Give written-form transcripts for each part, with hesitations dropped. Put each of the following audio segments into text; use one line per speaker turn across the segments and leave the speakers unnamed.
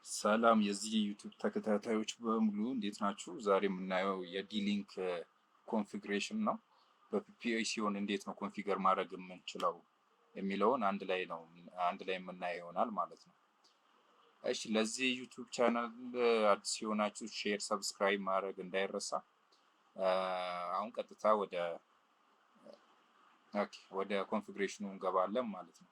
ሰላም የዚህ YouTube ተከታታዮች በሙሉ እንዴት ናችሁ? ዛሬ የምናየው የ D-Link configuration ነው። በ PPPoE ሲሆን እንዴት ነው configure ማድረግ የምንችለው የሚለውን አንድ ላይ የምናየው ይሆናል ማለት ነው። እሺ፣ ለዚህ YouTube channel አዲስ የሆናችሁ share፣ subscribe ማድረግ እንዳይረሳ። አሁን ቀጥታ ወደ okay ወደ configuration ኑ እንገባለን ማለት ነው።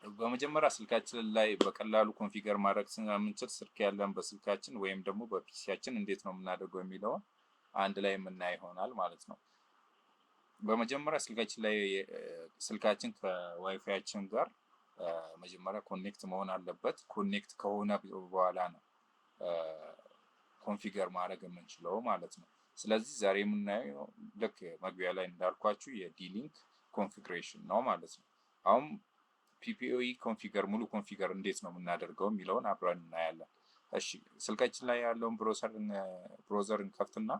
በመጀመሪያ ስልካችን ላይ በቀላሉ configure ማድረግ ስለምንችል ስልክ ያለን በስልካችን ወይም ደግሞ በ PC ያችን እንዴት ነው የምናደርገው የሚለውን አንድ ላይ የምናይ ይሆናል ማለት ነው። በመጀመሪያ ስልካችን ላይ ስልካችን ከዋይፋያችን ጋር መጀመሪያ connect መሆን አለበት። Connect ከሆነ በኋላ ነው configure ማድረግ የምንችለው ማለት ነው። ስለዚህ ዛሬ የምናየው ልክ መግቢያ ላይ እንዳልኳችሁ የ D-Link configuration ነው ማለት ነው። አሁን PPPoE configure ሙሉ configure እንዴት ነው የምናደርገው የሚለውን አብረን እናያለን። እሺ፣ ስልካችን ላይ ያለውን browser እንከፍትና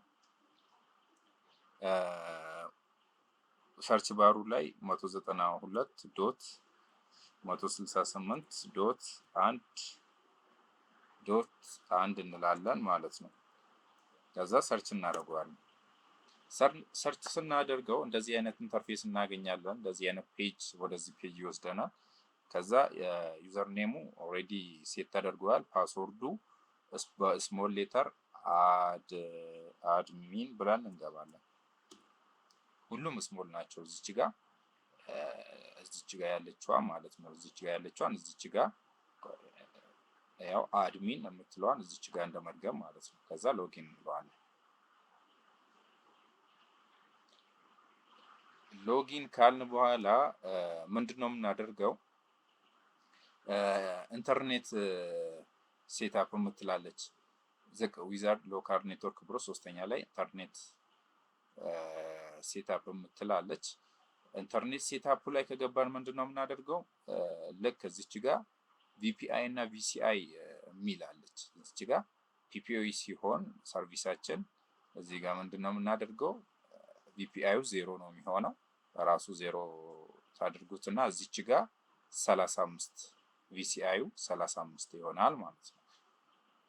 search bar ኡ ላይ 192.168.1.1 እንላለን ማለት ነው። ከዛ search እናደርገዋለን። Search ስናደርገው እንደዚህ አይነት interface እናገኛለን። እንደዚህ አይነት page፣ ወደዚህ page ይወስደናል። ከዛ የ username ኡ already set ተደርጓል። Password ኡ በ small letter admin ብለን እንገባለን። ሁሉም small ናቸው። እዚች ጋ ያለችዋ ማለት ነው። እዚች ጋ ያለችዋን እዚች ጋ ያው admin የምትለዋን እዚች ጋ እንደመድገም ማለት ነው። ከዛ login እንለዋለን። Login ካልን በኋላ ምንድን ነው የምናደርገው? Internet setup የምትላለች ዝቅ wizard local network ብሎ ሶስተኛ ላይ internet setup የምትላለች። Internet setup ላይ ከገባን ምንድን ነው የምናደርገው? ልክ እዚች ጋር VPI እና VCI የሚል አለች። እዚች ጋር PPPoE ሲሆን service ኣችን እዚህ ጋር ምንድን ነው የምናደርገው? VPI ዩ 0 ነው የሚሆነው። ራሱ 0 ታድርጉትና እዚች ጋር 35፣ VCI ዩ 35 ይሆናል ማለት ነው።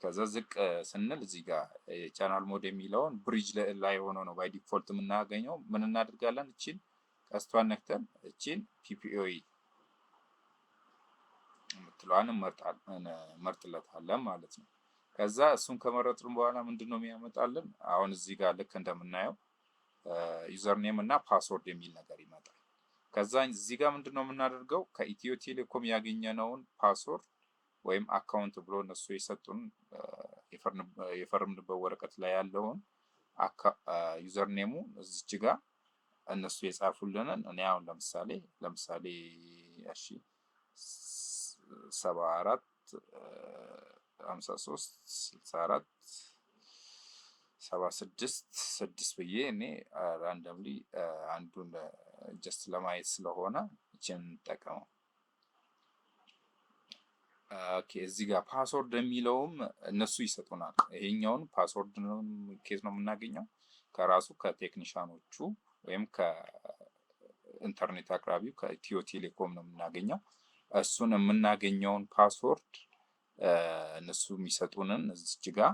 ከዛ ዝቅ ስንል እዚህ ጋር channel mode የሚለውን bridge ላይ ሆኖ ነው by default የምናገኘው። ምን እናደርጋለን? እቺን ቀስቷን ነክተን እቺን PPPoE የምትለዋን እንመርጥለታለን ማለት ነው። ከዛ እሱን ከመረጥን በኋላ ምንድን ነው የሚያመጣልን? አሁን እዚህ ጋር ልክ እንደምናየው username እና password የሚል ነገር ይመጣል። ከዛ እዚህ ጋር ምንድን ነው የምናደርገው? ከኢትዮ ቴሌኮም ያገኘነውን password ወይም account ብሎ እነሱ የሰጡን የፈረምንበት ወረቀት ላይ ያለውን username ኡ እዚች ጋር እነሱ የጻፉልንን፣ እኔ አሁን ለምሳሌ እሺ 74 53 64 76 6 ብዬ እኔ randomly አንዱን just ለማየት ስለሆነ እችን እንጠቀመው። Okay፣ እዚህ ጋር password የሚለውም እነሱ ይሰጡናል። ይሄኛውን password ኬት ነው የምናገኘው? ከራሱ ከ technician ኖቹ ወይም ከኢንተርኔት አቅራቢው ከኢትዮ ቴሌኮም ነው የምናገኘው። እሱን የምናገኘውን password እነሱ የሚሰጡንን እዚች ጋር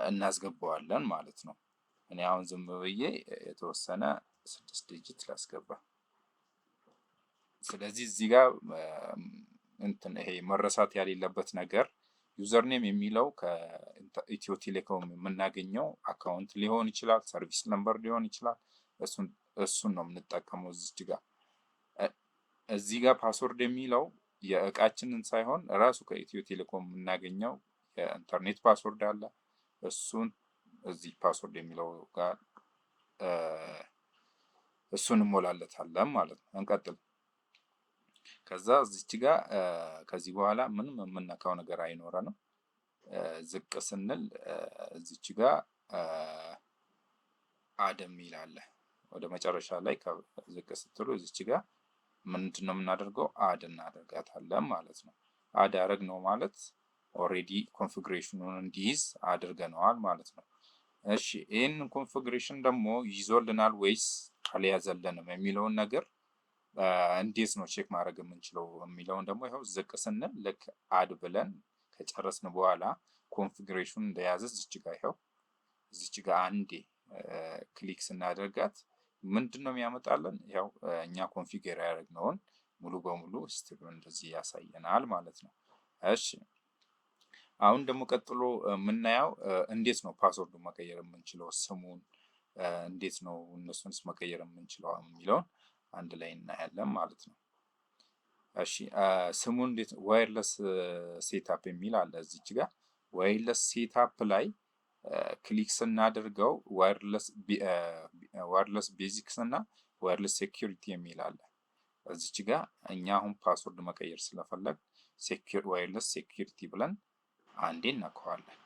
እናስገባዋለን ማለት ነው። እኔ አሁን ዝም ብዬ የተወሰነ ስድስት digit ላስገባ። ስለዚህ እዚህ ጋር እንትን ይሄ መረሳት የሌለበት ነገር username የሚለው ከኢትዮ ቴሌኮም የምናገኘው account ሊሆን ይችላል፣ service number ሊሆን ይችላል። እሱን ነው የምንጠቀመው እዚች ጋር። እዚህ ጋር password የሚለው የእቃችንን ሳይሆን ራሱ ከኢትዮ ቴሌኮም የምናገኘው የኢንተርኔት password አለ። እሱን እዚህ password የሚለው ጋር እሱን እንሞላለታለን ማለት ነው። እንቀጥል። ከዛ እዚች ጋር ከዚህ በኋላ ምንም የምነካው ነገር አይኖረንም። ዝቅ ስንል እዚች ጋር add የሚል አለ። ወደ መጨረሻ ላይ ዝቅ ስትሉ እዚች ጋር ምንድን ነው የምናደርገው? Add እናደርጋታለን ማለት ነው። Add አደረግነው ማለት already configuration ኑን እንዲይዝ አድርገነዋል ማለት ነው። እሺ፣ ይህንን configuration ደግሞ ይዞልናል ወይስ አልያዘልንም የሚለውን ነገር እንዴት ነው check ማድረግ የምንችለው የሚለውን ደግሞ ይኸው ዝቅ ስንል ልክ add ብለን ከጨረስን በኋላ configuration እንደያዘ እዚች ጋ ይኸው እዚች ጋ አንዴ click ስናደርጋት ምንድን ነው የሚያመጣልን? ያው እኛ configure ያደረግነውን ሙሉ በሙሉ history ውን እንደዚህ ያሳየናል ማለት ነው። እሺ፣ አሁን ደግሞ ቀጥሎ የምናየው እንዴት ነው password ኡን መቀየር የምንችለው፣ ስሙን እንዴት ነው እነሱንስ መቀየር የምንችለው የሚለውን አንድ ላይ እናያለን ማለት ነው። እሺ፣ ስሙን እንዴት wireless setup የሚል አለ። እዚች ጋር wireless setup ላይ click ስናደርገው wireless basics እና wireless security የሚል አለ። እዚች ጋር እኛ አሁን password መቀየር ስለፈለግ wireless security ብለን አንዴ እነካዋለን።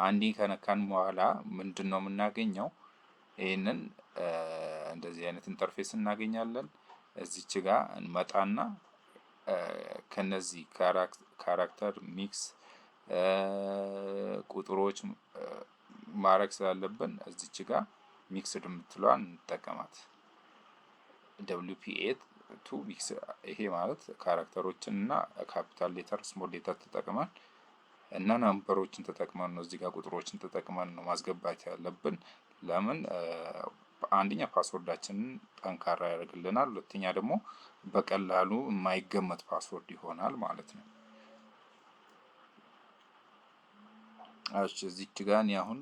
አንዴ ከነካን በኋላ ምንድን ነው የምናገኘው? ይህንን እንደዚህ አይነት interface እናገኛለን። እዚች ጋር እንመጣና ከነዚህ character mix ቁጥሮች ማድረግ ስላለብን እዚች ጋር mixed የምትለዋን እንጠቀማት። WPA2 mix፣ ይሄ ማለት character ኦችን እና capital letter፣ small letter ተጠቅመን እና number ኦችን ተጠቅመን ነው፣ እዚህ ጋር ቁጥሮችን ተጠቅመን ነው ማስገባት ያለብን። ለምን? አንደኛ password ኣችንን ጠንካራ ያደርግልናል፣ ሁለተኛ ደግሞ በቀላሉ የማይገመት password ይሆናል ማለት ነው። እሺ፣ እዚች ጋር እኔ አሁን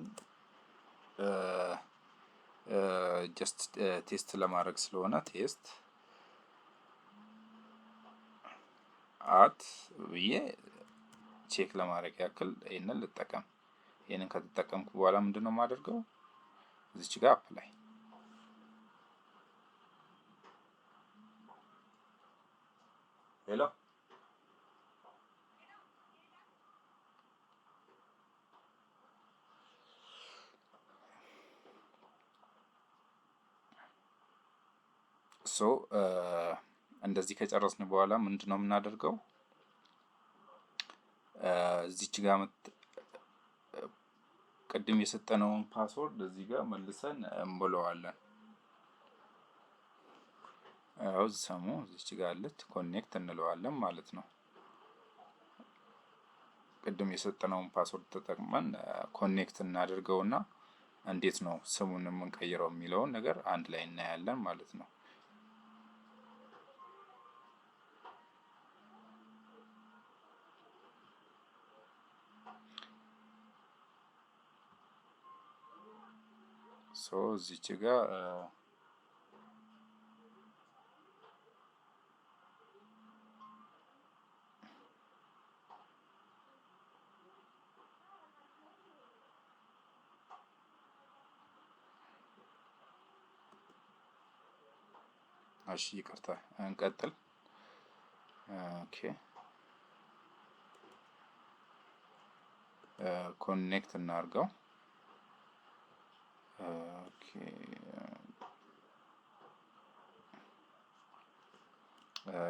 just test ለማድረግ ስለሆነ test at ብዬ check ለማድረግ ያክል ይህንን ልጠቀም። ይህንን ከተጠቀምኩ በኋላ ምንድን ነው የማደርገው? እዚች ጋር apply። Hello፣ so እንደዚህ ከጨረስን በኋላ ምንድን ነው የምናደርገው? እዚች ጋር ቅድም የሰጠነውን password እዚህ ጋር መልሰን እንሞላዋለን። ያው ሰሙ እዚች ጋር አለች፣ connect እንለዋለን ማለት ነው። ቅድም የሰጠነውን password ተጠቅመን connect እናደርገውና እንዴት ነው ስሙን የምንቀይረው የሚለውን ነገር አንድ ላይ እናያለን ማለት ነው። So እዚች ጋር እሺ፣ ይቅርታ፣ እንቀጥል። Okay፣ connect እናድርገው። Okay፣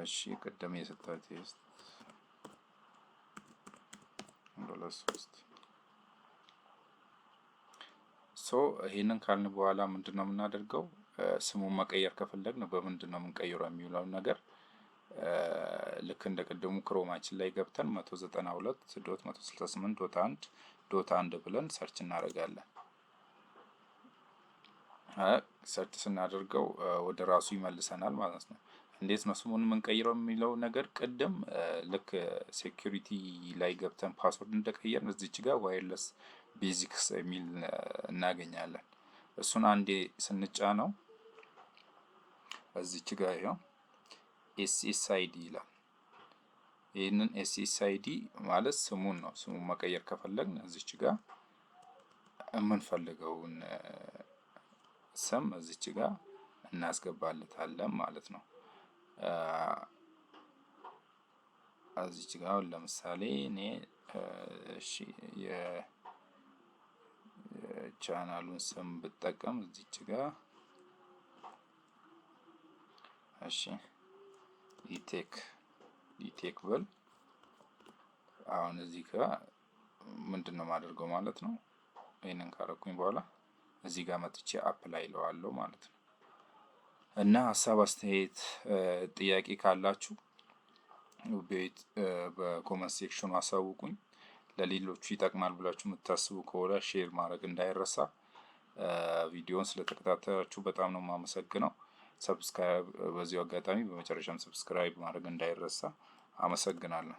እሺ፣ ቅድም የሰጠው test አንድ ሁለት ሶስት። So ይሄንን ካልን በኋላ ምንድን ነው የምናደርገው? ስሙን መቀየር ከፈለግን በምንድን ነው የምንቀይረው የሚለውን ነገር ልክ እንደ ቅድሙ Chrome ኣችን ላይ ገብተን 192.168.1.1 ብለን search እናደርጋለን። Search ስናደርገው ወደ ራሱ ይመልሰናል ማለት ነው። እንዴት ነው ስሙን የምንቀይረው የሚለው ነገር ቅድም ልክ security ላይ ገብተን password እንደቀየርን እዚች ጋር wireless basics የሚል እናገኛለን። እሱን አንዴ ስንጫነው እዚች ጋር ይኸው SSID ይላል። ይህንን SSID ማለት ስሙን ነው። ስሙን መቀየር ከፈለግን እዚች ጋር የምንፈልገውን ስም እዚች ጋር እናስገባለታለን ማለት ነው። እዚች ጋር አሁን ለምሳሌ እኔ እሺ የቻናሉን ስም ብጠቀም እዚች ጋር እሺ ኢቴክ ኢቴክ ብል አሁን እዚህ ጋር ምንድን ነው የማደርገው ማለት ነው። ይህንን ካረኩኝ በኋላ እዚህ ጋር መጥቼ apply እለዋለሁ ማለት ነው። እና ሀሳብ፣ አስተያየት፣ ጥያቄ ካላችሁ ቤት በ comment section ኑ አሳውቁኝ። ለሌሎቹ ይጠቅማል ብላችሁ የምታስቡ ከሆነ share ማድረግ እንዳይረሳ። ቪዲዮውን ስለተከታተላችሁ በጣም ነው የማመሰግነው። Subscribe በዚሁ አጋጣሚ በመጨረሻም subscribe ማድረግ እንዳይረሳ። አመሰግናለሁ።